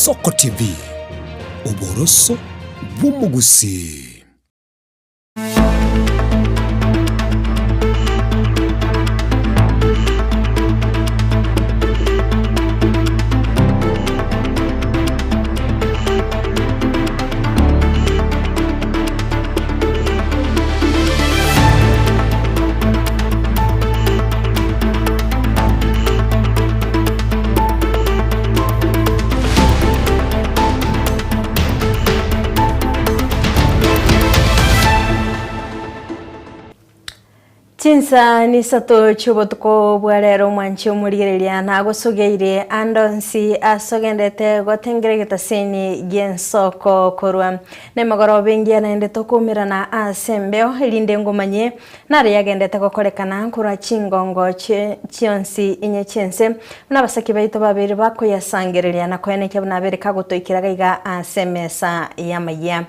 Ensoko TV, oboroso bw'omogusii. Chinsa nisato chi'obotuko bwa rero omwanchi omorigereria nagosogeire ande onsi ase ogendete gotengera egetaseni gi'ensoko korwa nemegoroba engiya naende tokoumerana ase embeo erinde ngomanye Nare yagendete gokorekana korwa chingongo chionsi inye chi'ense, buna abasake baito babeire bakoyasangereria na koenekia buna abere kagotoikera gaiga ase emesa y'amayia.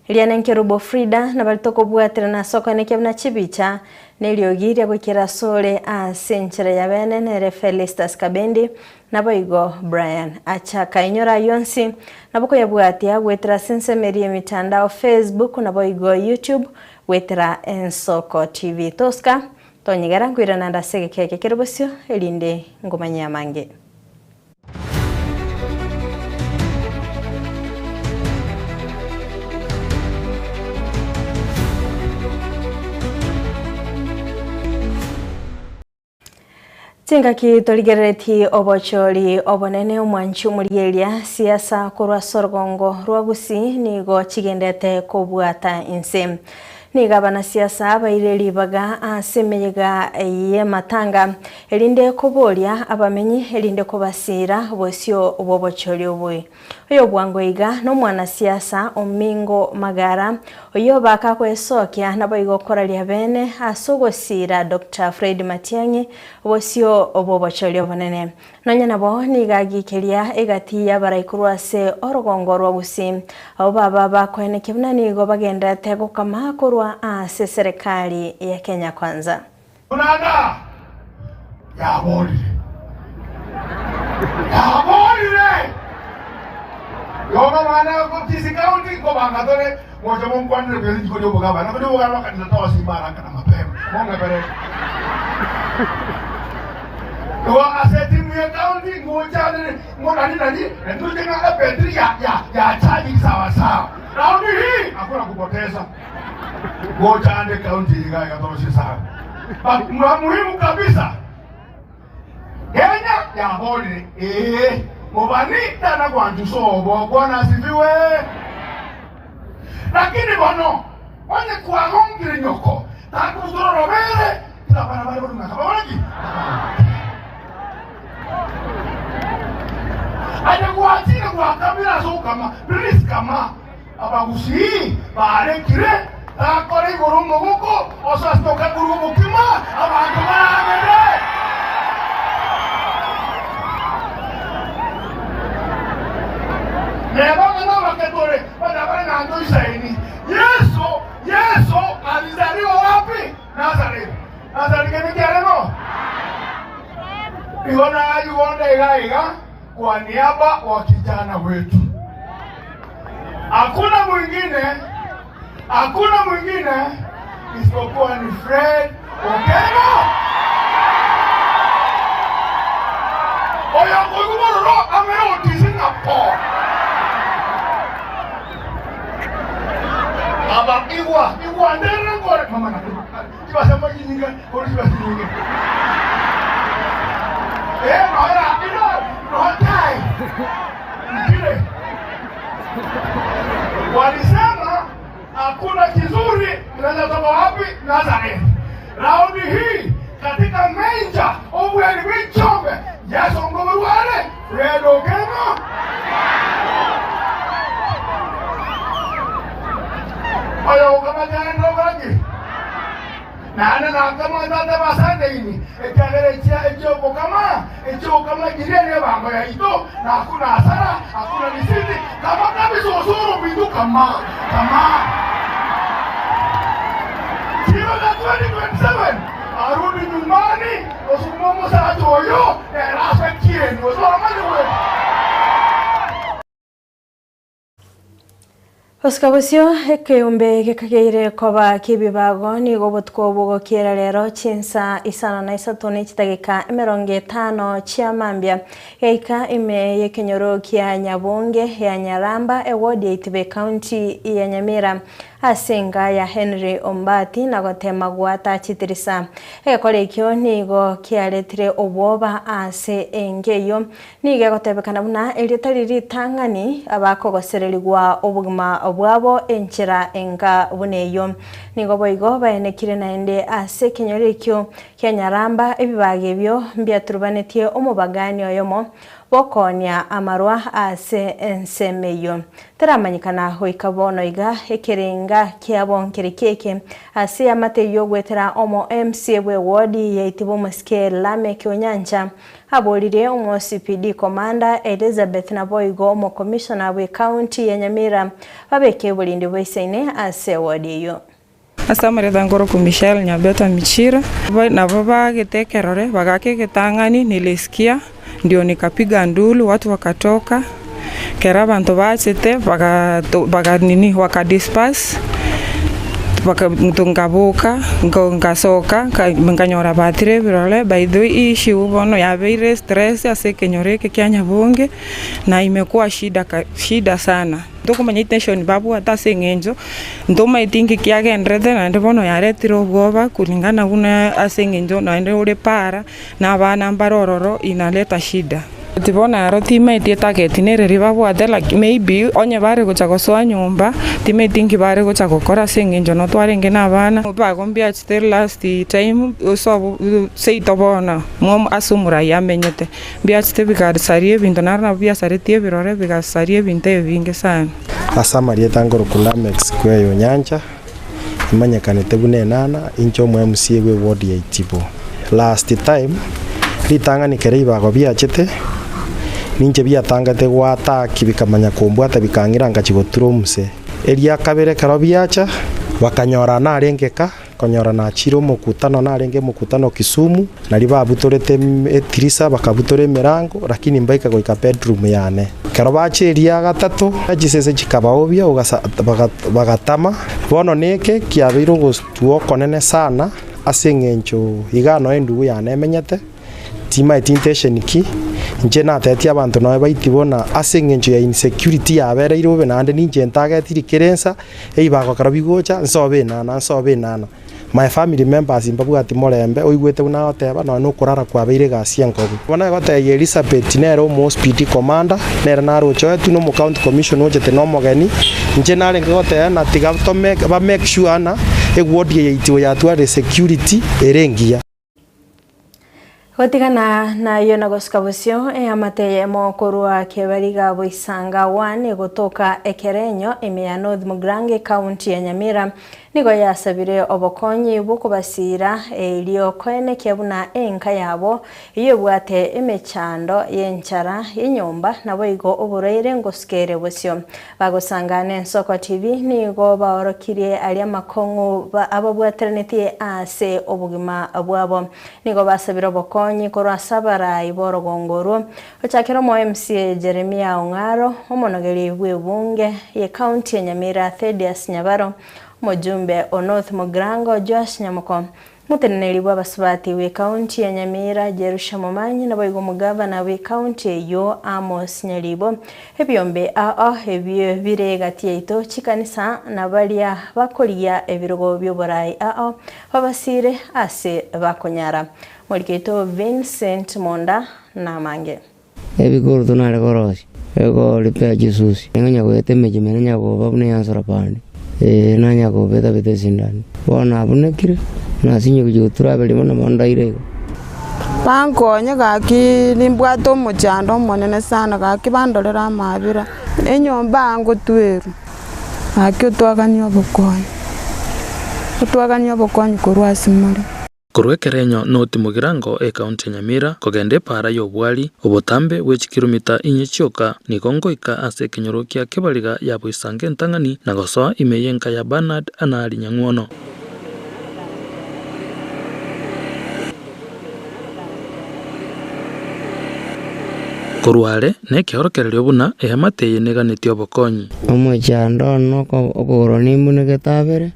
Eria nenkerubo Frida, na baria tokobwaterana ase okoenekia buna chibicha na eriogi ria goikera asore ase enchera ya bene nere Felistus Kabendi, naboigo Brian Achaka. Inyora ayio onsi nabo koyabwatia goetera ase ensemo eria y'emitandao Facebook naboigo YouTube Goetera Ensoko TV. Tosika, tonyegera nkoirana ande ase egeka eke kere bosio, erinde ngomanye amange. Chingaki torigerereti obochori obonene omwanchi omorieria siasa korwa ase orogongo rwa Gusii nigo chigendete kobwata inse. Nigo abanasiasa baire ribaga ase emeyega y'ematanga erinde koboria abamenyi erinde kobasiira bosio bw'obochori obwe. Oyo bwango iga nomwanasiasa Omingo Magara, oyio bakagwesokia naboigo koraria bene ase ogosiira Doctor Fred Matiang'i bosio bw'obochori obonene. Nonya nabo nigo agikeria egati y'abarai korwa ase orogongo rwa Gusii, abwo baba bakoenekia buna nigo bagendererete gokama korwa ase eserekari ya Kenya Kwanza. Buna yaborire, yaborire. Yoka bana Kisii County nkobanga tore moche monkwanere buya rituko ri'obogabana, nabo ri'obogabana bakanisa tosimba haraka na mapema mong'eberere. Igo ase etimu ye county ngochanere ngo nari nari ntoche ng'a ebetiri ya ya yachagiri sawa sawa. Raundi hii hakuna kupoteza. Ngocha ande county iga iga torosie sana. But mwa muhimu kabisa Kenya yaborire ee mobani tana gwanchusa obo Bwana asifiwe. Lakini bono onye kwagongire nyoko takubutora orobere tira abana bare bari ng'aka babora ki? Aye gwachire gwakamire ase ogokama please kama. Abagusii barekire takora igoro omogoko osasitoka korwa obokima abanto baragere. Neba ng'a nabake tore baria bare ng'a ntoisaini. Yeso, Yeso alizaliwa wapi? Nazareti. Nazareti kende kiare ng'o? Igo naywo bonde iga iga kwa niaba wa kijana wetu. Hakuna mwingine, hakuna mwingine isipokuwa ni Fred Okengo. Oyo koigwa amere otisi ng'a po. Aba igwa, igwa ndere ngore mama na chibasa manyinga, kori chibasa nyinga. Eh, noera, ino, no tai. Ngire. Walisema hakuna kizuri kinaweza toka wapi? Nazareth. Raundi hii katika menja obweri bw'enchombe Yesu ngoborware Fred Okengo oyo okamachana okoraki Naende nakamanya tate basandeini, ekiagera echia echi'ogokama, echi'ogokama chiria nebango yaito, na hakuna hasara, hakuna risiti, kama kabisa osoro bintu kama, kama. Chiro za 2027 arudi nyumbani osukuma omosacha oyo nere ase ekieni, osoro amanye gwe. Gosika bosio, ekeombe gekageire koba ki'ebibago nigo obotuko obwo gokiera rero chinsa isano na isato ne chidageka 50 chia mambia, gaika ime y'ekenyoro kia Nyabonge ya Nyaramba, ewodi ya Itibo Ekaunti ya Nyamira, ase enka ya Henry Ombati na gotema goata chitirisa. Egekora ekio nigo kiaretire obwoba ase enka eyio. Nigo egotebekana buna erio tari ritang'ani abakogosererigwa obogima bwabo enchera enga buna eyio. Nigo boigo baenekire naende ase ekenyoro ekio kia Nyaramba ebibaga ebio mbiaturubanetie omobagani oyomo bw'okoonia amarwa ase ensemo eyio. Teramanyekana goika bono iga ekerenga kiabo nkereki eke ase eamate eyio goetera omo MCA bw'ewodi ya Itibo Omosike Lameck Onyancha Aboririe omo-CPD Commander Elizabeth naboigo omokomishona bw'ecounty ya Nyamira babeke oborindi bwaisaine ase eward eyio. Ase amaretha nkorokwa Michelle Nyabeta Michira, nabo baagete ekerore, bagaaka egetang'ani, nilisikia, ndio nikapiga ndulu, watu wakatoka, ekero abanto bachete baga nini waka disperse, nkaboka, ngasoka, nkanyora batire ebirore, by the way issue bono yabeire stress ase ekenyoro eke kia Nyabonge, na imekuwa shida shida sana. Ntokomanya intention babwate ase eng'encho, ntomaeti inki kiagenderete naende bono yaretire obwoba kulingana buna ase eng'encho naende ore para, na abana mbare ororo inaleta shida. Ati bono aro timaeti etarget nere riria babwate laki maybe onye bare gocha gosoa nyomba, timaeti inki bare gocha gokora ase eng'encho no twarenge na abana, bago mbiachete last time sobo seito bono mo ase omorai amenyete, mbiachete bigasaria ebinto naro nabo biasaretie ebirore bigasaria ebinto ebinge sana. Ase amarieta nkorokwa Lameck Square Onyancha, imanyekanete buna enana, inche omo MCA bwe ward ya Itibo. Last time, ritang'ani kere ebibago biachete, ninche biatangete goataki bikamanya kombwata bikang'ira ngachia gotura omuse. Eria kabere ekero biacha, bakanyora narenge ka, konyora nachire omokutano narenge omokutano Kisumu, naria babutorete etirisa bakabutora emerango, lakini mbaika goika bedroom yane. Ekero bacha eria gatato, chisese chikabaobia bagatama. Bono neke kiabeire ogostua okonene sana ase eng'encho igaa noe endugu yane emenyete, timaeti intention ki, inche natetie abanto noe baiti bona ase eng'encho ya insecurity yabereire bobe naende ninche ntagetiri kera ensa, ebibago ekero bigocha nsobe enana nsobe enana. My family members mbabwati morembe, oigwete buna agoteba, nonya nokorara kwabeire egasi enkobe. Bono egotebia Elizabeth nere omo-OCPD commander, nere naroche oetwe na omo-county commissioner ochete na omogeni, inche narenge goteba ng'a tiga to make ba make sure ng'a eward eye yaito yatwarire security ere engiya. Gotigana nayio na gosuka bosio, eamate eyemo korwa Kebariga Boisanga 1 egotoka Ekerenyo ime ya North Mugirango ekaunti ya Nyamira nigo yasabire obokonyi bw'okobasiira erio koenekia buna enka yabo eyio ebwate emechando y'enchara y'enyomba naboigo oborwaire ngosuka ere bosio. Bagosanga n'Ensoko TV nigo baorokirie aria amakong'u ababwateranetie ase obogima bwabo. Nigo basabire obokonyi korwa ase abarai b'orogongo orwo, gochakera omo MCA Jeremiah Ong'aro, omonogeri bw'ebunge ye county ya Nyamira Thedius Nyabaro, omojumbe o North Mugirango Joash Nyamoko, Omoteneneri bw'abasubati bw'ecounty ya Nyamira Jerusha Momanyi naboigo omogavana bw'ecounty eyio Amos Nyaribo. Ebiombe ao ebio bire egati yaito chikanisa na baria bakorigia ebirogo bi'oborai ao babasiire ase bakonyara. Morikeito Vincent Monda namange. Ebikoroto nare korosia, ekoripea chisusi, nanya goeta emechie mene nyakoba buna eyansora pande, ee, nanya kobeta-beta esindani. Bono nabunekire, nasinywa gochia gotura aberia bono bondaire igo. Bankonye gaki nimbwate omochando omonene sana gaki bandorere amabera, enyomba aa ngotwerwa, gaki otwaganie obokonyi, otwaganie obokonyi korwa ase more. Korwa ekerenyo noti Mugirango ekaunti ya Nyamira kogenda epaara y'obwari, obotambe bwe chikiromita inye chioka, nigo ngoika ase ekenyoro kia Kebariga ya Boisange entang'ani na gosoa ime y'enka ya Bernard Anari Nyang'wono. Korwa are nekeorokererio buna eamate eye neganetie obokonyi. Omochando one okogoro nimbunegete abere,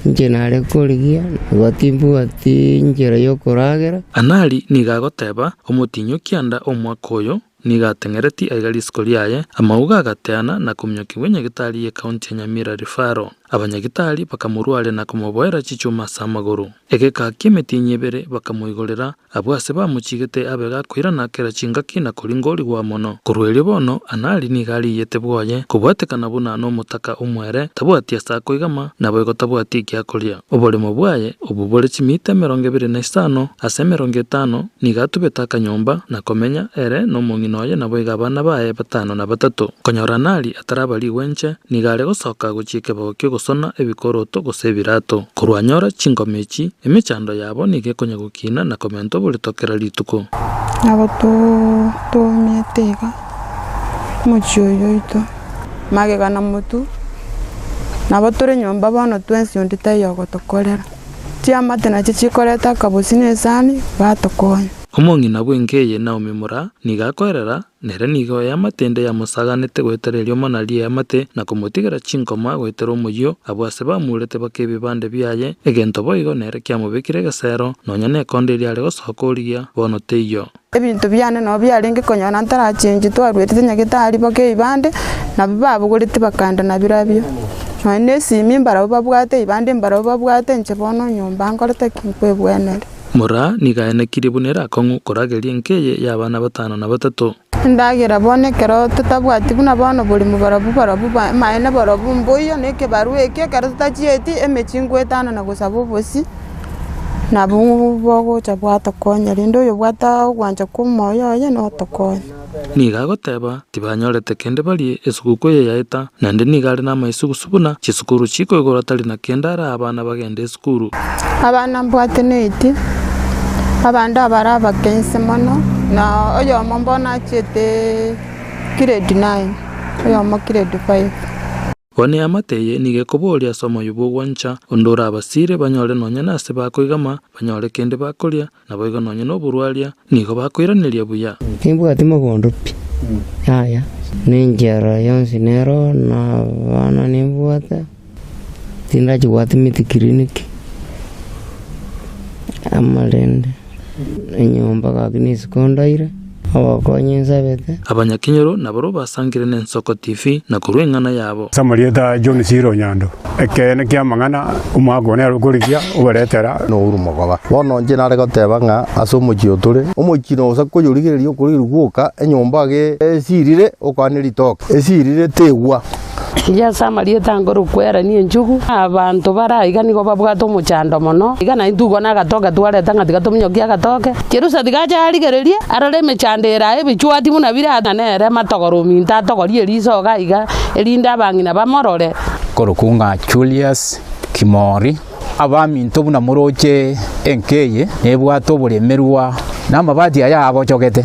inche nare korigia, igo timbwati enchera y'okoragera. Anari nigo agoteba, Omotinyi o kianda omwaka oyo Nigo ateng'ereti aiga risiko riaye, amauga agateana na kominyokigwa enyagitari y'Ekaunti ya Nyamira Referral. Abanyagitari bakamorwaria na komoboera chichuma ase amagoro. Egeka ki'emetienyi ebere bakamoigorera, abwo ase bamochigete abe gakoirana kera chingaki na koringorigwa mono. Korwa erio bono Anari nigo ariyete bwoye, kobwatekana buna nomotaka omwere, tabwati ase akoigama, naboigo tabwati egiakoria. Oboremo bwaye, obwo bore chimita 25 ase 50, nigo atubete akanyomba, na komenya ere nomong'ina oye naboigo abana baye batano na batato. Konyora Nali ataraba rigwenche, nigo are gosoka gochia ekebao ki'ogosona ebikoroto gose ebirato. Korwa anyora chingoma echi, emechando yabo nigo ekonya gokina na komenta oborito kera rituko. Nabo tomiete iga omochie oyo oito, magega na motwe, nabo tore nyomba bono twensi onde taiyo ogotokorera. Chiamate nachio chikoreta akabosi na esani, batokonya. Omong'ina bw'enka eye Naomi Moraa nigo akoerera, nere nigo eamate ende yamosaganete goetera eriomana ri'eamate na komotigera chinkoma goetera omoyio, abwo ase bamurete baka ebibande biaye, egento boigo nere kiamobekire egesero, nonya nekondo eria are gosoka origia, bono teiyo. Ebinto biane nabo biarenge konyora ntarachenchia twarwetete nyagetari mpaka ebibande, nabio babogoreti bakaenda nabirobio. Nonya na esimi mbarabwo babwate, ebibande mbarabwo babwate, inche bono nyomba nkorete ki? Nkwebwenere. Moraa nigo aenekirie buna ere akong'u korageria enka eye y'abana batano na batato. Endagera bono ekero totabwati buna bono borimo barabwo barabwo amaene barabwo mboiyo na ekebarua eke ekero totachieti emechie ngoetana na gosaba obosie. Nabwo bogocha bwatokonya, rende oyobwate ogwancha kw'omoyo oye notokonye. Nigo agoteba, Tibanyorete kende barie esuguku eye yaeta, naende nigo are namaisugusu buna chisukuru chikoigorwa tari na kende arae abana bagende esukuru. Abana mbwate neiti, abande abare abake inse mono, na oyomo mbono achiete grade nine, oyomo grade five. Bono eamate eye nigo ekoboria ase omoyo bw'ogwancha, onde orabasiire banyore nonya nase bakoigama, banyore kende bakoria, naboigo nonya noborwaria, nigo bakoiraneria buya. Timbwati mogondo pi, yaya. Nenchera yonsi nero, na abana nimbwate, tindachibwati miti kiriniki, amarende, enyomba gaki nisiko ndaire. Obokonyi nsabete. Abanyakenyoro nabarobwo basangire n'Ensoko TV na korua eng'ana yabo. Ase amarieta a John Siro Onyando, ekeene ki'amang'ana omwaka one nere okorigia obaretera. Nouru mogoba. Bono inche nare goteba ng'a ase omochie otore, omochie nosa koyorigereria okorigereria gwoka, enyomba age esirire okoa ne ritoke, esirire tegwa. Inche ase amarieta nkorokwa Ellen Enchugu, abanto bare aiga nigo babwate omochando mono, iga naintwe igo na agatoke twareta ng'a tiga tominyokie agatoke. Cherusa tiga ache arigererie, arore emechando ere aa ebichwati buna bire aa, nere matogoro ominto atogorie eriso iga iga, erinde abang'ina bamorore. Korokwa ng'a Julius Kimori, abaminto buna moroche enka eye nebwate oboremerwa na amabati aya abochogete.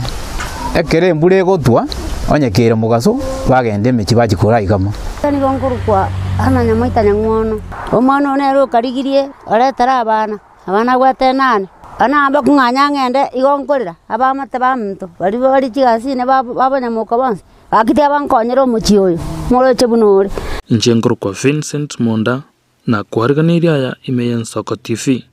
Ekero embura egotwa, onye kere mogaso, bagenda emechie bachia koraigama. Nigo nkorokwa Anna Nyamoita Nyang'wono. Omwana one nere okarigirie oretere abana, abana abwate nane. Bono amba kong'anya ng'ende igo nkorera, abamate baminto baria bare chigasini babonyamoka bonsi, gaki tiga bankonyere omochie oyo, moroche buna ore. Inche nkorokwa Vincent Monda, na kwariganeirie aya ime y'Ensoko TV.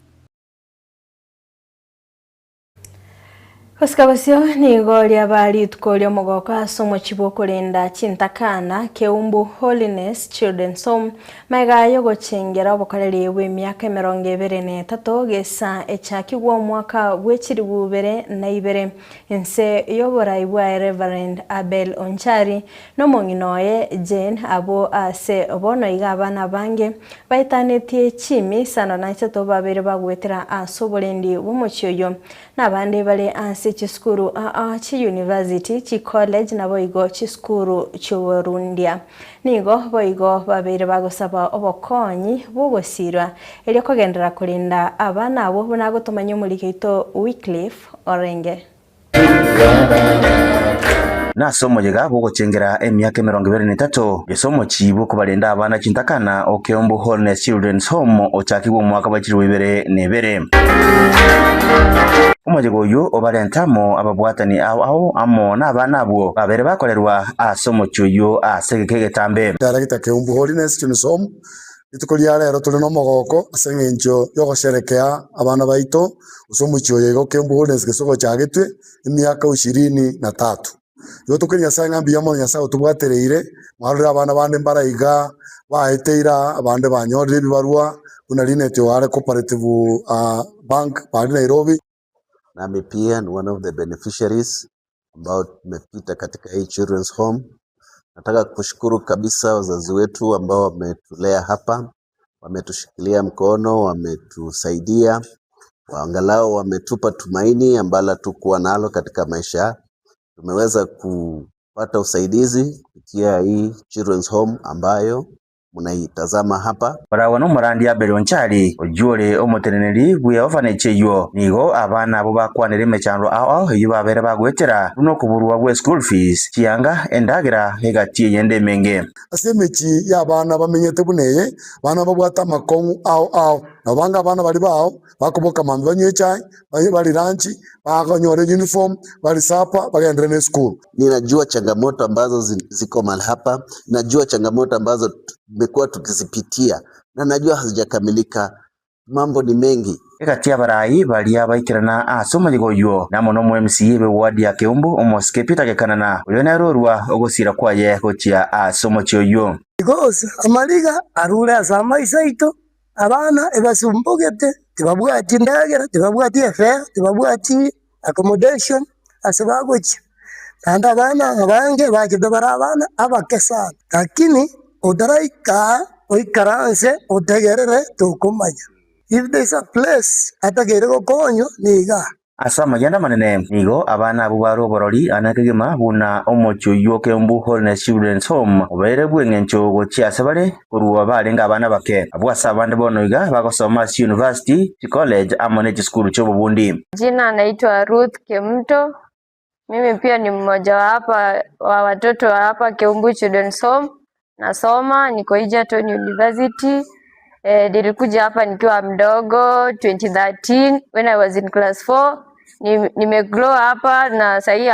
Gosika bosio nigo riaba rituko ri'omogoko ase omochie bw'okorenda chintakana, Keumbu Holiness Children's Home, magega y'ogochengera obokoreri bw'emiaka emerongo ebere na etato gesa echakigwa omwaka bwe chilifu ibere na ibere inse y'oborai bwaye Reverend Abel Onchari Nomong'ina oye Jane abwo ase bono iga abana abange baetanetie chimi isano na isato babeire bagoetera ase oborendi bw'omochie oyio, na abande bare ase chisukuru aa, chiyunivasiti, chicollege naboigo chisukuru chi'oborundia. Nigo boigo babeire bagosaba obokonyi bw'ogosirwa erio kogenderera korenda abana abwo buna agotomanya omoriki oito Wycliffe Orenge. Nase omoyega bw'ogochengera emiaka 23 ase omochie bw'okobarenda abana chintakana o Keumbu Wholeness Children's Home ochakigwe omwaka bwa 2002. Omoyega oyio obarente amo ababwatani ao ao amo nabana abwo babere bakorerwa ase omochie oyio ase egeka egetambe. Director Keumbu Holiness Children's Home Rituko ria rero tore nomogoko ase engencho y'ogosherekea abana baito, gose omochie oyo iga o Keumbu Holiness gose ogochagetwe emiaka ishirini na tatu. Igo tokoira Nyasae ng'a mbuya mono Nyasae otobwatereire, mwarorire abana bande mbare iga baeteire aa, abande banyorire ebibarua buna Linet oyo are Cooperative Bank baria Nairobi. Nami pia ni one of the beneficiaries ambao tumepita katika hii children's home. Nataka kushukuru kabisa wazazi wetu ambao wametulea hapa, wametushikilia mkono, wametusaidia, angalau wametupa tumaini ambalo hatukuwa nalo katika maisha. Tumeweza kupata usaidizi kupitia hii children's home ambayo mnaitazama hapa. Barabwo nomorandi Abel Onchari, oyio ore omoteneneri bw'eorphanage eyio. Nigo abana abwo bakwanire emechando ao ao eyio babere bagoetera, buna okoborwa gwe school fees, chianga, endagera, egati eyende emenge. Ase emechie y'abana bamenyete buna eye, abana babwate amakong'u ao ao, nabo bange abana baria bao bakoboka mambia banywe echae, barie lunch, bakonyora uniform, barie supper, bagenderere ne esukuru. Ninajua changamoto ambazo ziko mahali hapa, najua changamoto ambazo tumekuwa tukizipitia na najua hazijakamilika. Mambo ni mengi. Egati y'abarai baria baikerana ase omoyega oyio, na amo nomo MCA bwe ward ya Keumbu, omosike Peter Gekanana, oyo nere orua ogosira kwaye gochia ase omochie oyio. Because amariga arure ase amaiso aito, Abana ebasumbogete, tibabwati endagera, tibabwati efare, tibabwati accommodation ase bagochia. Naende abana abange bachete bare abana abake sana, lakini otaraika aa oikaranse otegerere tokomanya. If there is a place atakeire gokonywa nigaa. Ase amagenda amanene nigo abana abwo bare oborori ane kegima buna omochie oyio o Keumbu Holiness Children's Home obeire bw'engencho gochia ase bare korwa barenge abana abake. Abwo ase abande bono iga bagosoma ase chiyunivasiti, chicollege amo ne chisukuru chi'obobundi. Jina naitwa Ruth Kemunto. Mimi pia ni mmoja wa hapa wa watoto wa hapa Keumbu Children's Home. Nasoma niko Egerton University. Eh, nilikuja hapa nikiwa mdogo 2013 when I was in class 4. Nimegrow hapa na sahii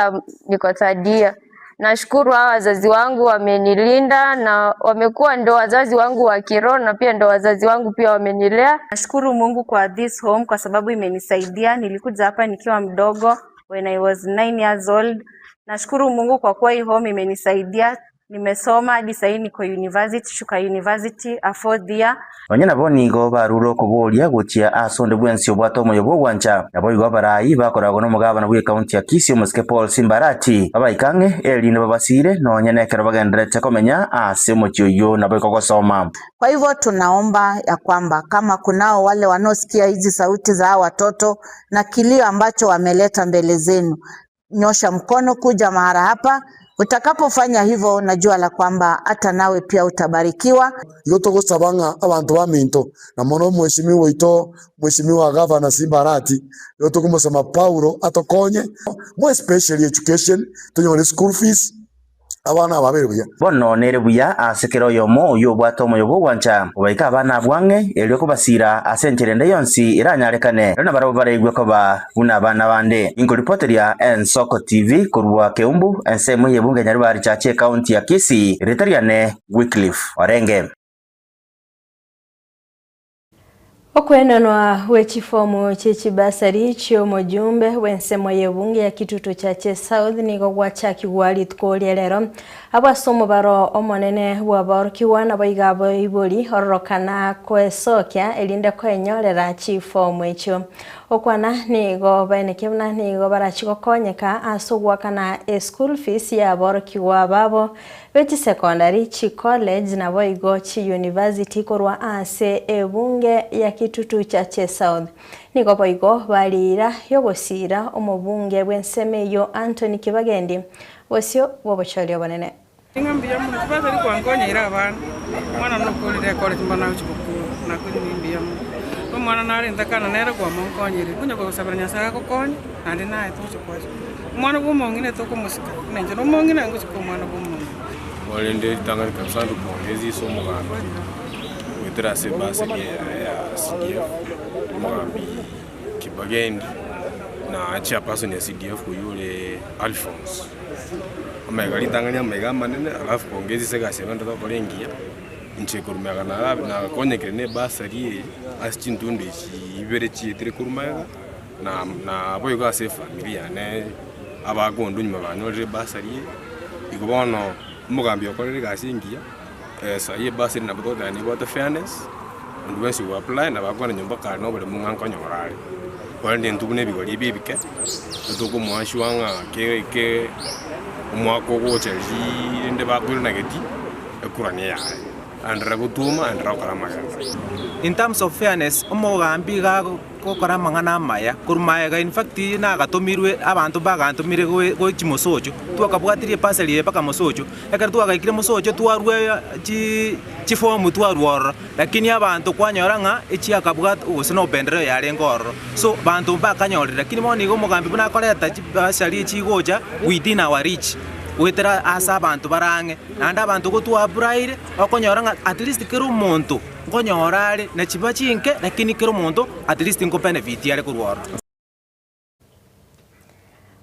niko third year. Nashukuru hawa wazazi wangu wamenilinda na wamekuwa ndo wazazi wangu wa kiroho na pia ndo wazazi wangu pia wamenilea. Nashukuru Mungu kwa this home kwa sababu imenisaidia. Nilikuja hapa nikiwa mdogo when I was 9 years old. Nashukuru Mungu kwa kuwa hii home imenisaidia. Nimesoma hadi sahii niko university, Chuka University, a fourth year. Nonya nabo nigo barure okoboria gochia ase onde bwensi obwate omoyo bw'ogwancha. Naboigo abarai bakoragwa nomogabana bw'ecounty ya Kisii omosike Paul Simbarati babaike ang'e erinde babasiire nonya nekero bagendererete komenya ase omochie oyio naboigo gosoma. Kwa hivyo tunaomba ya kwamba kama kunao wale wanaosikia hizi sauti za hawa watoto na kilio ambacho wameleta mbele zenu, nyosha mkono kuja mahali hapa. Utakapofanya hivyo, najua la kwamba hata nawe pia utabarikiwa. Igo togosaba ng'a abanto baminto, na mono omweshimiwa oito, Mweshimiwa Gavana Simba Arati, igo tokomosaba Paulo atokonye, more especially education, tonyore school fees, abana aba babere buya. Bono nere buya ase kera oyomo oyio obwate omoyo bw'ogwancha, obaike abana abwo ang'e, erio kobasiira ase enchera ende yonsi eranyarekane, erio nabarabwo baraigwe koba buna abana bande. Inkoripoteria Ensoko TV korwa Keumbu, ensemo y'ebunge ya Nyaribari Church ekaunti ya Kisii, erieta riane Wycliffe Orenge. Okoenanwa gwe chifomu chie chibasari chi'omojumbe bw'ensemo y'ebunge ya Kitutu Chache South nigo gwachakigwa rituko ria rero abwo ase omobaro omonene bw'abaorokigwa naboigo abaibori ororokana koesokia erinde koenyorera chifomu echio. Okwana nigo baenekia buna nigo barachi gokonyeka ase ogoakana eschool fees y'aborokigwa babo Be chisekondari, chicollege naboigo chiuniversity korwa ase ebunge ya Kitutu Chache South. Nigo boigo bariira yogosiira omobunge bw'ensemo eyio Anthony Kibagendi bosio bw'obochori obonene. Ng'a mbuya mono, tibasari kwankonya ere abana. Omwana nokorire ecollege mbono agochia gokora, nakoirire mbuya mono. Omwana nare ntakana nere kwamonkonyire, konya kogosabera Nyasaye agokonye, naende naye togocha koa esukuru. Omwana bwa omong'ina tokomosika, buna inche nomong'ina ngosika omwana bwa omong'ina. Korende ritang'ani kabisa ndikong'ezie ase omogambi goetera ase ebasari eye ya CDF, omogambi Kibagendi na chairperson ya CDF oywo ore Alphonse. Amaiga ritang'ani amaiga amanene alafu kong'ezie ase egasi eye bagenda gokora engiya, inche korwa magega narabe nakonyekire na ebasari eye ase chintundo echi ibere chietire korwa magega. Na naboigo ase efamiri yane abagondo nyuma banyorire ebasari eye, igo bono omogambi okorire egasi engiya, saii ebasari nabo togoteba nebwate fairness, onde bwensi ogo apply nabo akogenda nyomba kare na oboremo ng'a nkonyora are. Korende intwe buna ebigori ebi ebike, ntokomoa sure ng'a ke ke omwaka ogocha riiii rende bakoirana geti, ekura neyaye. Aenderere gotwoma, aenderere gokora amagenderero. In terms of fairness, omogambi iga gokora amang'ana amaya korwa magega in fact nagatomirwe abanto mbagantomire gochia mosocho, twakabwatirie epasari eye mpaka mosocho, ekero twagaikire mosocho twarwa chi chifomu twarwa ororo, lakini abanto kwanyora ng'a echiakabwatwa gose na opendeleo yarenge ororo, so banto mbakanyorire lakini bono iga omogambi buna akoreta chibasari echigocha within our reach, goetera ase abanto bare ang'e, naende abanto gotwaapuraire, okonyora ng'a at least kera omonto. Nkonyora are ne chiba chinke, lakini kera omonto at least nko benefit are korwa ororo.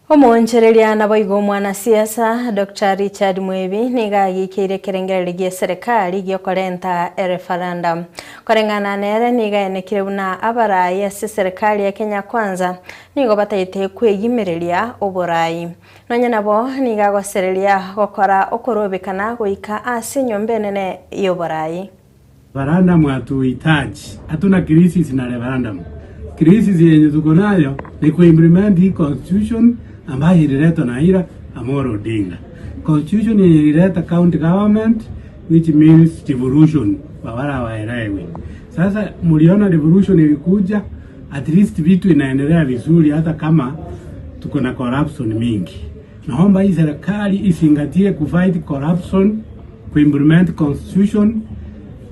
Omoonchoreria naboigo omwanasiasa Doctor Richard Mwebi nigo agiikeire ekerengererio gie serikali giokorenta ereferendum. Koreng'ana nere nigo aenekire buna abarai ase serikali ya Kenya Kwanza nigo bataete kwegimereria oborai. Nonya nabo nigo agosereria gokora okorobekana goika ase enyomba enene y'oborai. Referendum hatuhitaji, hatuna crisis na referendum. Crisis yenye tuko nayo ni kuimplement hii constitution ambayo ililetwa na Raila Amolo Odinga. Constitution yenye ilileta county government which means devolution kwa wale hawaelewi. Sasa mliona devolution ilikuja, at least vitu inaendelea vizuri hata kama tuko na corruption mingi. Naomba hii serikali izingatie kufight corruption, kuimplement constitution,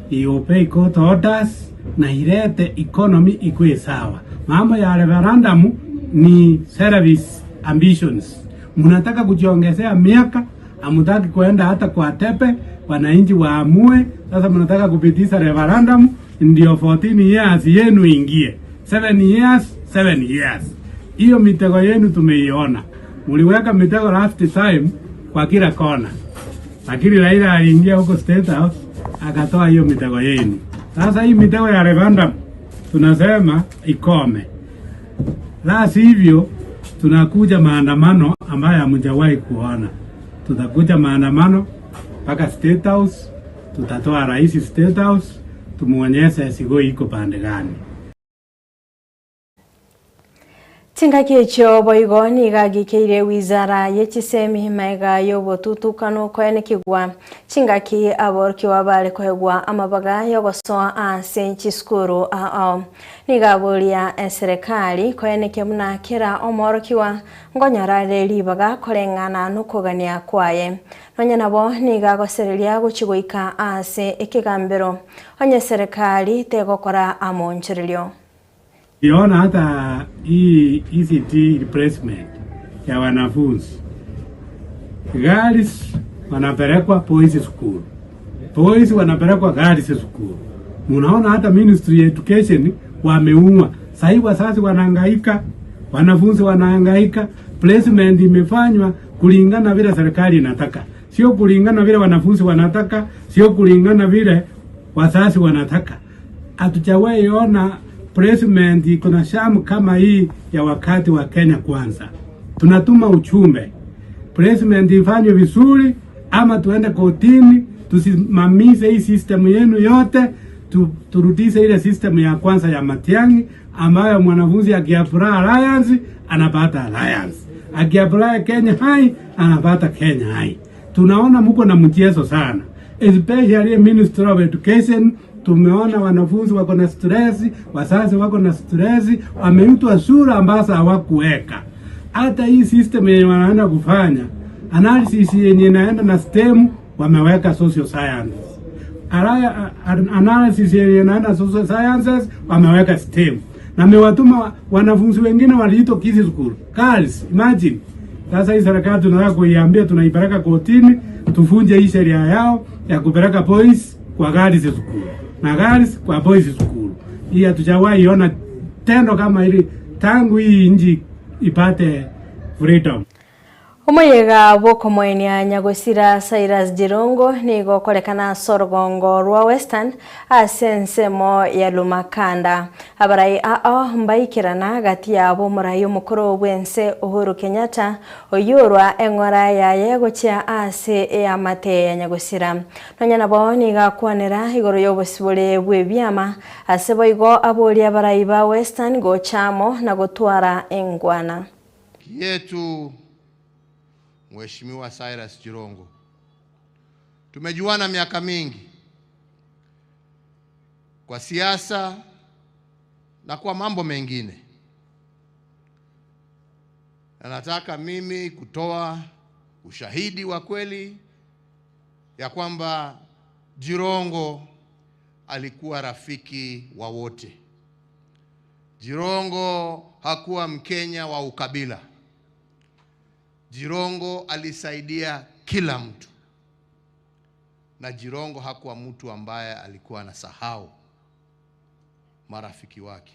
iobey court orders na ilete economy ikuwe sawa. Mambo ya referendum ni selfish ambitions. Mnataka kujiongezea miaka, hamutaki kuenda hata kwa tepe, wananchi waamue. Sasa mnataka kupitisha referendum ndio 14 years yenu ingie. 7 years, 7 years. Hiyo mitego yenu tumeiona. Mliweka mitego last time kwa kila kona, lakini Raila aliingia huko State House akatoa hiyo mitego yenu. Sasa hii mitego ya referendum tunasema ikome, la sivyo tunakuja maandamano ambayo hamjawahi kuona. Tutakuja maandamano mpaka State House, tutatoa rais State House, tumuonyeshe Sigoi iko pande gani. Chingaki echio boigo nigo agikeire wizara ye chisemi maega y'obotutukanu koenekigwa chingaki aborokigwa bare koegwa amabaga y'ogosoa ase chisukuru ao. Nigo aboria eserekari koenekia buna kera omworokigwa nkonyora are ribaga koreng'ana nokogania kwaye. Nonya nabo nigo agosereria gochia goika ase ekegambero onye eserekari tegokora amoonchorerio. Niliona hata hii ECD replacement ya wanafunzi girls wanapelekwa boys school, boys wanapelekwa girls school. Munaona hata ministry ya education wameua. Sahii wazazi wanahangaika, wanafunzi wanahangaika, placement imefanywa kulingana vile serikali inataka, sio kulingana vile wanafunzi wanataka, sio kulingana vile wazazi wanataka. Hatujawahi ona placement iko na shamu kama hii ya wakati wa Kenya Kwanza. Tunatuma ujumbe placement ifanywe vizuri, ama tuende kotini tusimamishe hii system yenu yote tu, turudishe ile system ya kwanza ya Matiang'i ambayo mwanafunzi akiapply Alliance anapata Alliance, akiapply Kenya High anapata Kenya High. Tunaona muko na mchezo sana, especially Minister of Education. Tumeona wanafunzi wako na stress, wazazi wako na stress, wameitwa sura ambazo hawakuweka. Hata hii system yenye wanaenda kufanya analysis yenye inaenda na STEM, wameweka social science. Ara analysis yenye inaenda social sciences wameweka STEM. Na amewatuma wanafunzi wengine waliitwa Kisii School. Girls, imagine. Sasa hii serikali tunataka kuiambia, tunaipeleka kotini tufunje hii sheria yao ya kupeleka boys kwa girls school na girls kwa boys school. Hii hatujawahi ona tendo kama hili tangu hii nchi ipate freedom. Omoyega bw'okomoenia nyagosira Cyrus Jirongo nigo okorekana ase orogongo rwa Western ase ensemo ya Lumakanda. Abarai ao mbaikerana gati yabo omorai omokoro bw'ense Uhuru Kenyatta oyio orwa eng'ora yaye gochia ase eamate ya nyagosira. Nonya nabo nigo akwanera igoro y'obosibore bw'ebiama ase boigo aborie abarai ba Western gocha amo na gotwara engwana. Yetu Mheshimiwa Cyrus Jirongo. Tumejuana miaka mingi kwa siasa na kwa mambo mengine, na nataka mimi kutoa ushahidi wa kweli ya kwamba Jirongo alikuwa rafiki wa wote. Jirongo hakuwa Mkenya wa ukabila. Jirongo alisaidia kila mtu, na Jirongo hakuwa mtu ambaye alikuwa anasahau marafiki wake.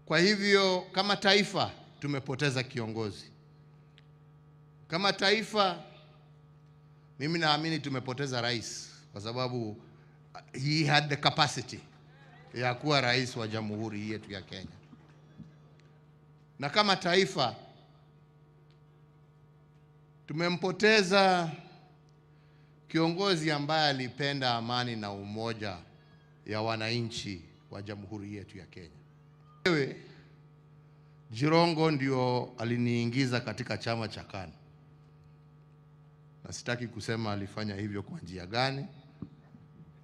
Kwa hivyo kama taifa tumepoteza kiongozi. Kama taifa, mimi naamini tumepoteza rais, kwa sababu he had the capacity ya kuwa rais wa jamhuri yetu ya Kenya. Na kama taifa tumempoteza kiongozi ambaye alipenda amani na umoja ya wananchi wa jamhuri yetu ya Kenya. Wewe Jirongo ndio aliniingiza katika chama cha KANU, na sitaki kusema alifanya hivyo kwa njia gani,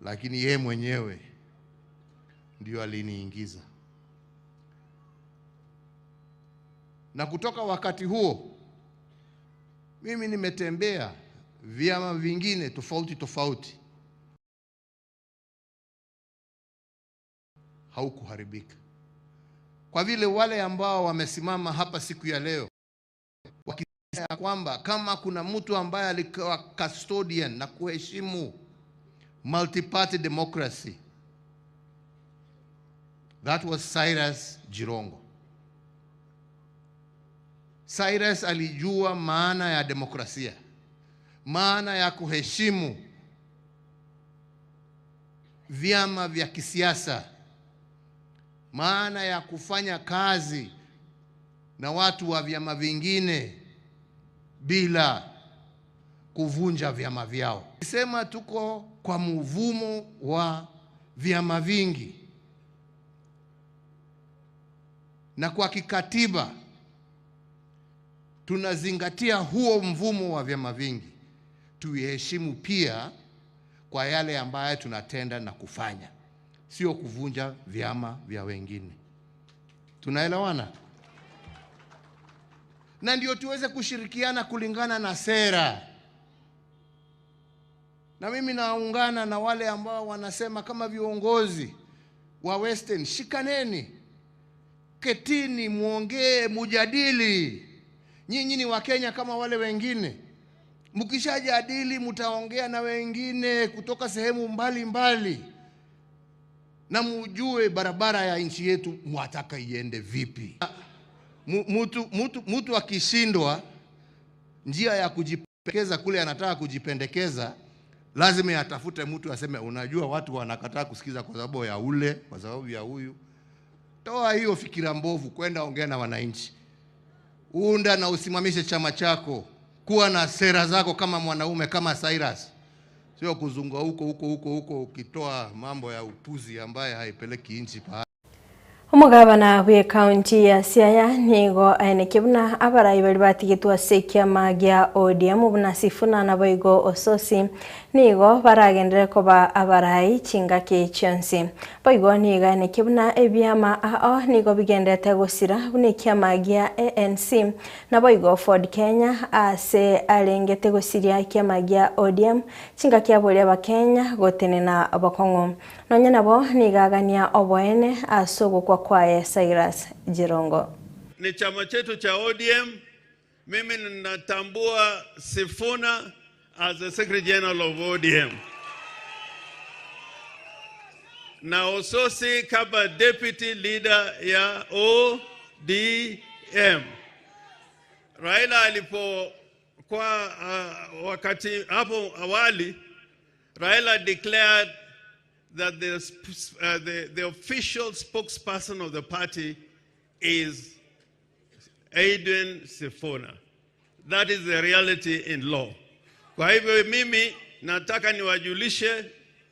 lakini ye mwenyewe ndio aliniingiza. Na kutoka wakati huo mimi nimetembea vyama vingine tofauti tofauti, haukuharibika kwa vile wale ambao wamesimama hapa siku ya leo wakisema kwamba kama kuna mtu ambaye alikuwa custodian na kuheshimu multi-party democracy, that was Cyrus Jirongo. Cyrus alijua maana ya demokrasia, maana ya kuheshimu vyama vya kisiasa, maana ya kufanya kazi na watu wa vyama vingine bila kuvunja vyama vyao. Sema tuko kwa mvumo wa vyama vingi, na kwa kikatiba tunazingatia huo mvumo wa vyama vingi, tuiheshimu pia kwa yale ambayo tunatenda na kufanya, sio kuvunja vyama vya wengine. Tunaelewana? Na ndio tuweze kushirikiana kulingana na sera. Na mimi naungana na wale ambao wanasema kama viongozi wa Western, shikaneni, ketini, muongee, mujadili. Nyinyi ni Wakenya kama wale wengine. Mkishajadili mtaongea na wengine kutoka sehemu mbalimbali mbali, na mujue barabara ya nchi yetu mwataka iende vipi. Mtu akishindwa njia ya kujipendekeza kule anataka kujipendekeza, lazima atafute mtu aseme, unajua watu wanakataa kusikiza kwa sababu ya ule, kwa sababu ya huyu. Toa hiyo fikira mbovu, kwenda ongea na wananchi, unda na usimamishe chama chako, kuwa na sera zako kama mwanaume, kama Cyrus, sio kuzunga huko huko huko huko ukitoa mambo ya upuzi ambaye haipeleki nchi pahali. Omogabana bw'ekaunti ya Siaya nigo aenekia buna abarai baria batigetwe ase ekiama gia ODM buna Sifuna naboigo Osotsi nigo baragenderere koba abarai chingaki chionsi. Boigo nigo aenekia buna ebiama ao nigo bigenderete gosira buna ekiama gia ANC naboigo Ford Kenya ase arengete gosiria ekiama gia ODM chingaki aboria abakenya gotenena bokong'u. Nonya nabo nigo agania oboene ase ogokwa kwaye Cyrus Jirongo. Ni chama chetu cha ODM. Mimi ninatambua Sifuna as the Secretary General of ODM na Osotsi kama deputy leader ya ODM. Raila alipokuwa wakati hapo awali, Raila declared that the official spokesperson of the party is Edwin Sifuna. That is the reality in law. Kwa hivyo mimi nataka niwajulishe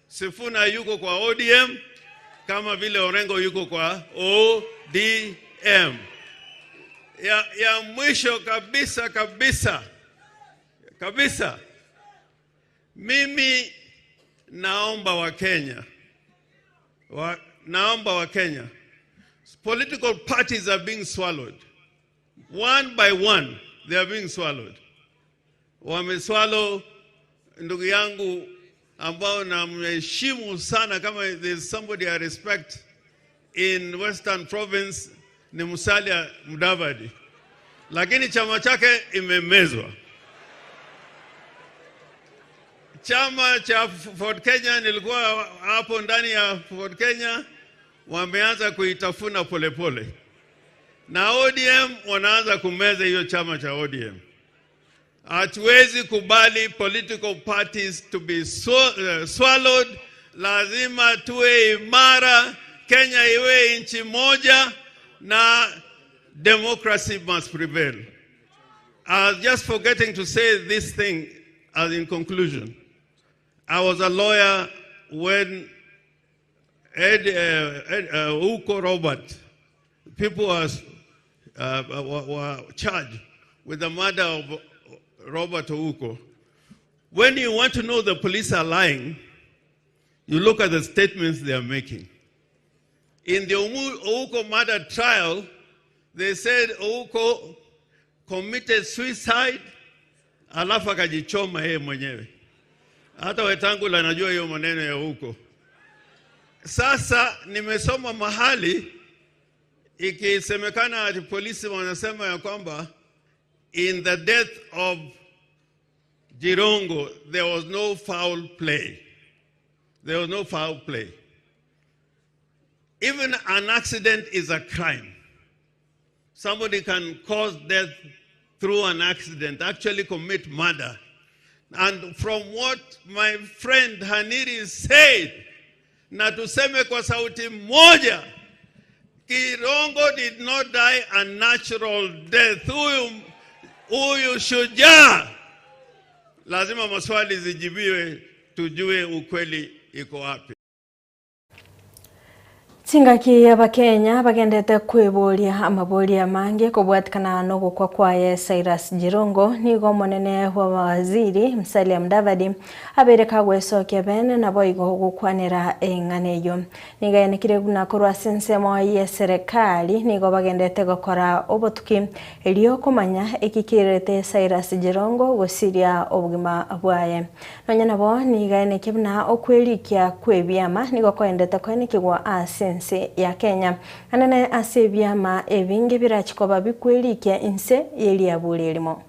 Sifuna yuko kwa ODM kama vile Orengo yuko kwa ODM. Ya mwisho kabisa kabisa kabisa, mimi naomba Wakenya, naomba Wakenya, political parties are being swallowed. One by one, they are being swallowed. Wameswallow ndugu yangu ambao namheshimu sana, kama there's somebody I respect in Western Province ni Musalia Mudavadi, lakini chama chake imemezwa. Chama cha Ford Kenya, nilikuwa hapo ndani ya Ford Kenya, wameanza kuitafuna polepole, na ODM wanaanza kumeza hiyo chama cha ODM. Hatuwezi kubali political parties to be swallowed. Lazima tuwe imara, Kenya iwe nchi moja na democracy must prevail. I was just forgetting to say this thing as in conclusion. I was a lawyer when Ouko Robert, people were charged with the murder of Robert Ouko. When you want to know the police are lying, you look at the statements they are making. In the Ouko murder trial, they said Ouko committed suicide, alafu akajichoma yeye mwenyewe. Hata Wetangula anajua hiyo maneno ya Ouko. Sasa nimesoma mahali ikisemekana ati polisi wanasema ya kwamba in the death of Jirongo there was no foul play. There was no foul play. Even an accident is a crime. Somebody can cause death through an accident, actually commit murder. And from what my friend Khaniri said, na tuseme kwa sauti moja, Jirongo did not die a natural death. Huyu shujaa, lazima maswali zijibiwe, tujue ukweli iko wapi. Chingaki abakenya bagendete kweboria amaboria mange kobwatikana nogokwa kwaye Cyrus Jirongo nigo omonene wa waziri Musalia Mudavadi abereka gwesokia bene nabo igo gokwanera eng'ana eyo. Nigo aenekire buna korwa ase ensemo ya serikali nigo bagendete gokora obotuki erio komanya ekikirete Cyrus Jirongo gosiria obogima bwaye. Nonya nabo nigo aenekia buna okwerikia kwebiama nigo koendete koenekigwa ase ense ya Kenya. Anene ase ebiama ebinge birachikoba bikwerikia inse yeriabura erimo.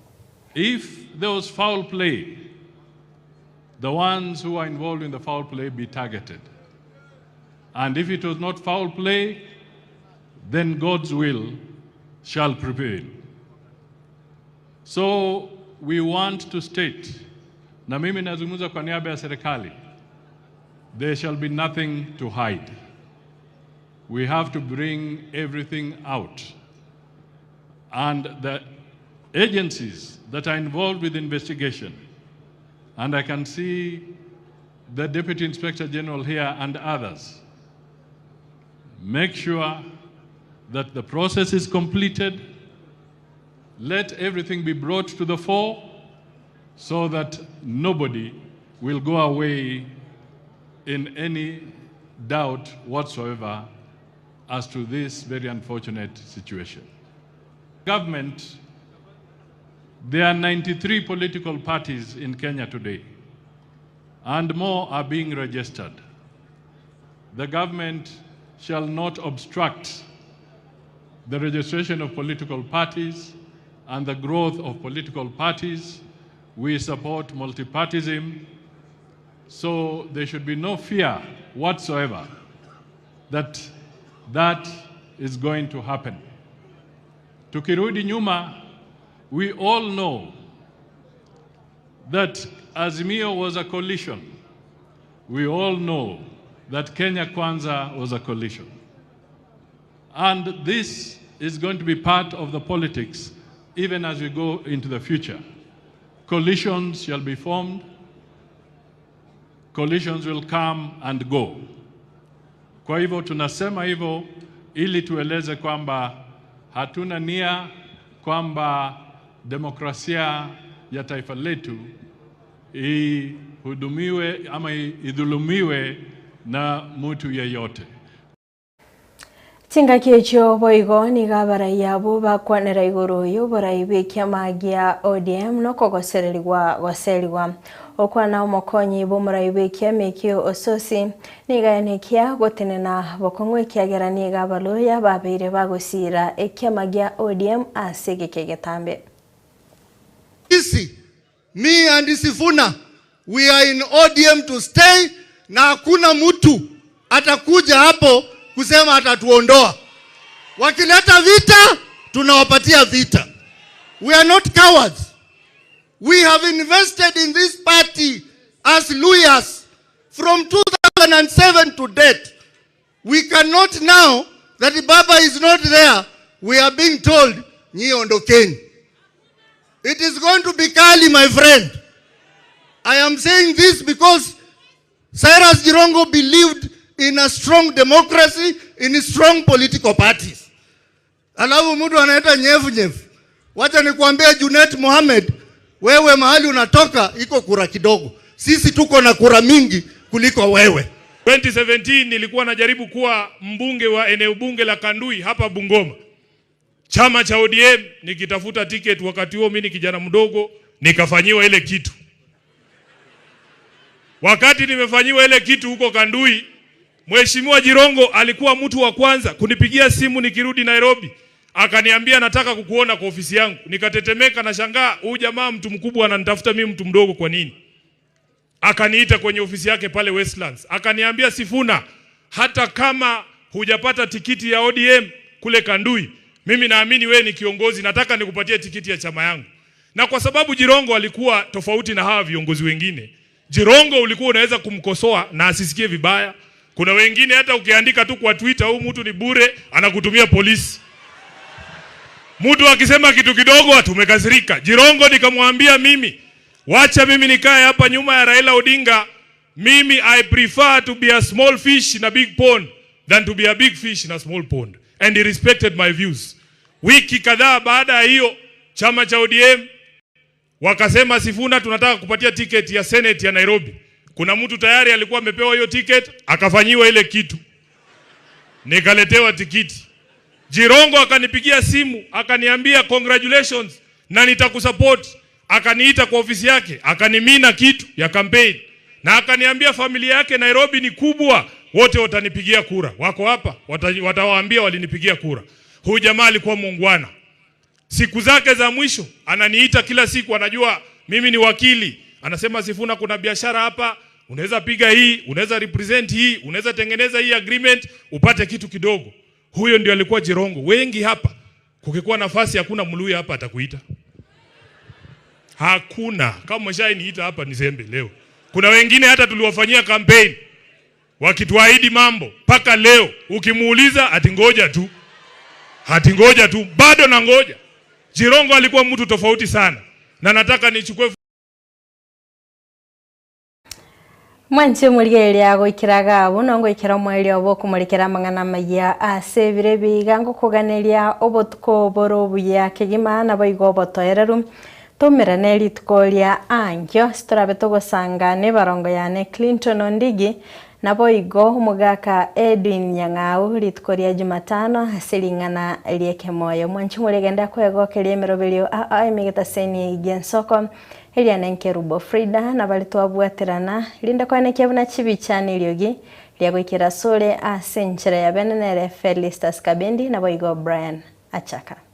If there was foul play, the ones who are involved in the foul play be targeted. And if it was not foul play, then God's will shall prevail. So we want to state, na mimi nazungumza kwa niaba ya serikali, there shall be nothing to hide. We have to bring everything out. And the agencies that are involved with investigation, and I can see the Deputy Inspector General here and others, make sure that the process is completed. Let everything be brought to the fore so that nobody will go away in any doubt whatsoever as to this very unfortunate situation. Government, there are 93 political parties in Kenya today, and more are being registered. The government shall not obstruct the registration of political parties and the growth of political parties. We support multipartism, so there should be no fear whatsoever that that is going to happen. Tukirudi nyuma, we all know that Azimio was a coalition. We all know that Kenya Kwanza was a coalition. And this is going to be part of the politics even as we go into the future. Coalitions shall be formed, coalitions will come and go. Kwa hivyo tunasema hivyo ili tueleze kwamba hatuna nia kwamba demokrasia ya taifa letu ihudumiwe ama idhulumiwe na mtu yeyote. Chingaki echio boigo nigo abarai abwo bakwanera igoro y'oborai bwa ekiama gia ODM nokogosererigwa goserigwa. Okwana omokonyi bwa omorai bwa ekiama ekio Ososi nigo aenekia gotenena bokong'u ekiagera nigo abaluya babeire bagosira ekiama gia ODM ase egeka egetambe. Sisi, me and Sifuna, we are in ODM to stay na hakuna mtu atakuja hapo kusema atatuondoa. Wakileta vita, tunawapatia vita. We are not cowards. We have invested in this party as lawyers from 2007 to date. We cannot now that Baba is not there, we are being told, nyi ondokeni. It is going to be kali, my friend. I am saying this because Cyrus Jirongo believed in a strong democracy, in strong political parties. Alafu mtu anaita nyevu nyevu. Wacha nikuambie Junet Mohamed, wewe mahali unatoka iko kura kidogo. Sisi tuko na kura mingi kuliko wewe. 2017 nilikuwa najaribu kuwa mbunge wa eneo bunge la Kandui hapa Bungoma, chama cha ODM, nikitafuta ticket. Wakati huo mimi ni kijana mdogo, nikafanyiwa ile kitu. Wakati nimefanyiwa ile kitu huko Kandui, Mheshimiwa Jirongo alikuwa mtu wa kwanza kunipigia simu nikirudi Nairobi, akaniambia nataka kukuona kwa ofisi yangu. Nikatetemeka na shangaa, huyu jamaa mtu mkubwa ananitafuta mimi mtu mdogo kwa nini? Akaniita kwenye ofisi yake pale Westlands, akaniambia Sifuna, hata kama hujapata tikiti ya ODM kule Kandui, mimi naamini wewe ni kiongozi, nataka nikupatie tikiti ya chama yangu. Na kwa sababu Jirongo alikuwa tofauti na hawa viongozi wengine, Jirongo ulikuwa unaweza kumkosoa na asisikie vibaya. Kuna wengine hata ukiandika tu kwa Twitter, huyu mtu ni bure, anakutumia polisi. Mtu akisema kitu kidogo tumekasirika. Jirongo nikamwambia mimi, wacha mimi nikae hapa nyuma ya Raila Odinga. Mimi I prefer to be a small fish in a big pond than to be a big fish in a small pond. And he respected my views. Wiki kadhaa baada ya hiyo, chama cha ODM wakasema, Sifuna, tunataka kupatia tiketi ya Senate ya Nairobi. Kuna mtu tayari alikuwa amepewa hiyo ticket akafanyiwa ile kitu, nikaletewa tikiti. Jirongo akanipigia simu akaniambia congratulations na nitakusupport. Akaniita kwa ofisi yake akanimina kitu ya campaign na akaniambia familia yake Nairobi ni kubwa, wote watanipigia kura, wako hapa watawaambia walinipigia kura. Huyu jamaa alikuwa muungwana. Siku zake za mwisho ananiita kila siku, anajua mimi ni wakili. Anasema Sifuna, kuna biashara hapa, unaweza piga hii, unaweza represent hii, unaweza tengeneza hii agreement upate kitu kidogo. Huyo ndio alikuwa Jirongo. Wengi hapa, kukikuwa nafasi, hakuna Mluya hapa atakuita, hakuna. Kama umeshainiita hapa nisembe leo. Kuna wengine hata tuliwafanyia campaign wakituahidi mambo mpaka leo, ukimuuliza ati ngoja tu, ati ngoja tu, bado na ngoja. Jirongo alikuwa mtu tofauti sana, na nataka nichukue Mwanche omorigereria goikera iga abwo, nongoikera omoerio obo okomorekera amang'ana amayia ase ebiro ebi iga ngokoganeria obotuko bore obuya kegima naboigo obotoereru. Toumerane rituko ria ankio, sitorabe togosanga nebarongo yane Clinton Ondigi, naboigo omogaka Edwin Nyang'au rituko ria Jumatano ase ring'ana ri'ekemoyo. Mwanche omoriegende akwegokeria emeroberio aa emigetaseni gi'ensoko. Eria nenkerubo Frida na baria twabwaterana, rinde koenekia buna chibicha neriogi riagoikera asore ase enchera ya bene nere Felistus Kabendi naboigo Brian Achaka.